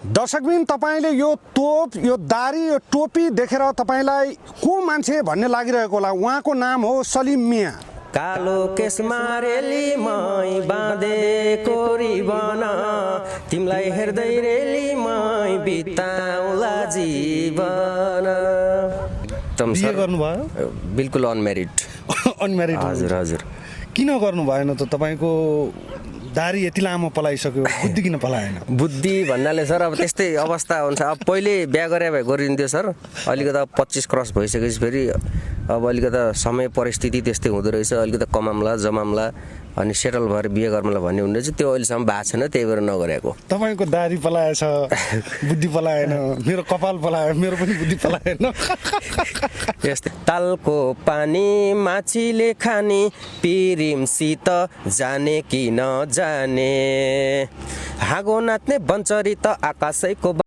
दर्शकबिन तपाईले यो तोप यो दारी यो टोपी देखेर तपाईलाई को मान्छे भन्ने लागिरहेको होला। उहाँको नाम हो सलिम मिया। कालो केसमा रेलीमै बाँधेको रिबन तिमीलाई हेर्दै रेलीमै बिताउला जीवन। बिहे गर्नुभयो? बिल्कुल अनम्यारिड। अनम्यारिड? हजुर हजुर। किन गर्नु भएन त? तपाईको दारी यति लामो पलाइसक्यो, बुद्धि किन पलाएन? बुद्धि भन्नाले सर अब त्यस्तै अवस्था हुन्छ। अब पहिले बिहा गरे भए गरिन्थ्यो सर। अलिकता 25 क्रस भइसकेपछि फेरि अब अलिकता समय परिस्थिति त्यस्तै हुँदो रहेछ। अलिकता कमाम्ला जमाम्ला अनि सेटल भएर बिहे गर्नुला भन्ने हुँदैछ। त्यो अहिलेसम्म भएको छैन, त्यही भएर नगरेको। तपाईको दारी पलाएछ, बुद्धि पलाएन। मेरो कपाल पलायो, मेरो पनि बुद्धि पलाएन। यस्तै तालको पानी माछीले खाने पिरिमसित जाने कि नजाने हाँगो नाच्ने बन्चरी त आकाशैको